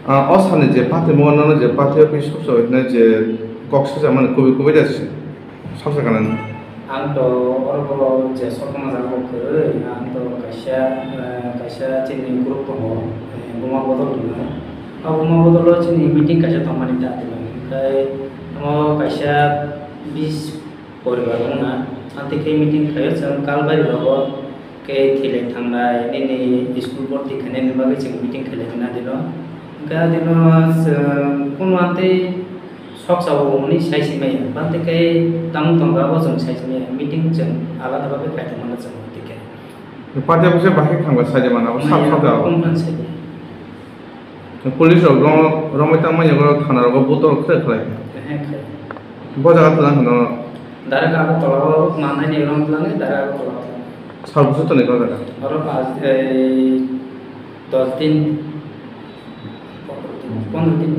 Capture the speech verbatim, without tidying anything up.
Ah, o sani je party mo nono je party office soksa hinai je kok soksa mani kubui kubui da soksa kana. Ang to oro bo je sokma jaga bo kwrwi, ang to kaisa, eh, kaisa chini group tongo, eh, Buma Bodol hwnwi. O Buma Bodol o chini meeting kaisa tongmani ta tino. Hwnkhe o kaisa bis poribar wngna. Amtwi khe meeting khaio chwng Kalbari rogo. Khe thilai thanglai, nini school borti khainani bagwi chwng meeting khailai na dino. Hwnkhe a dino chwng kunu amtwi sok sao hwnwi sai si maya. Bante khe tamo tongkha abo chwng sai si maya. Meeting chwng alada bagwi khai tongmano chwng tike. Party office bahai thangba sai de mana, abo sab Maya, sok da. Kung khan sai de. Police rok rom-, romwi tangmani yago thana rogo butoro khe khlai. Ehe, khlai. Bo jaga tlang hwno. Direct Agartala o manai ni rom tlang, direct Agartala o tlang. Sal bwswk tonwi o jaga? Oro pas, ei, dos din, pondro din.